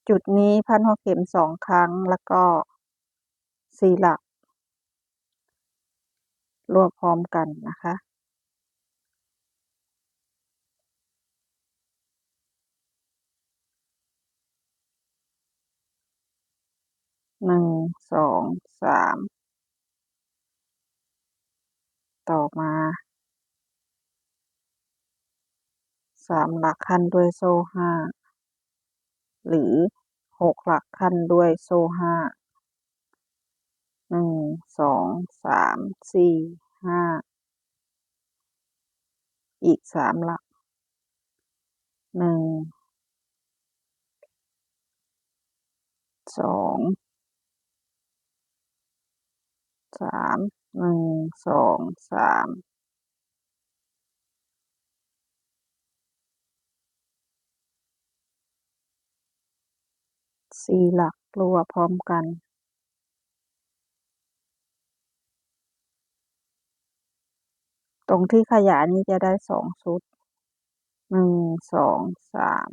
ຈຸດນີ້ພັນຫົວເຂັມສອງຄັ້ງ ແລ້ວກໍສີ່ຫຼັກ ລວບພ້ອມກັນນະຄະ. ໜຶ່ງ ສອງ ສາມ ຕໍ່ມາ ສາມຫຼັກຂັ້ນດ້ວຍໂສ້ຫ້າ ຫຼື ຫົກຫຼັກຂັ້ນດ້ວຍໂສ້ຫ້າ ໜຶ່ງ ສອງ ສາມ ສີ່ ຫ້າ ອີກສາມຫຼັກ ໜຶ່ງ ສອງ ສາມ ໜຶ່ງ ສອງ ສາມ ສີ່ຫຼັກລວບພ້ອມກັນ. ຕົງທີ່ຂະຫຍາຍນີ້ຈະໄດ້ສອງຊຸດ ໜຶ່ງ ສອງ ສາມ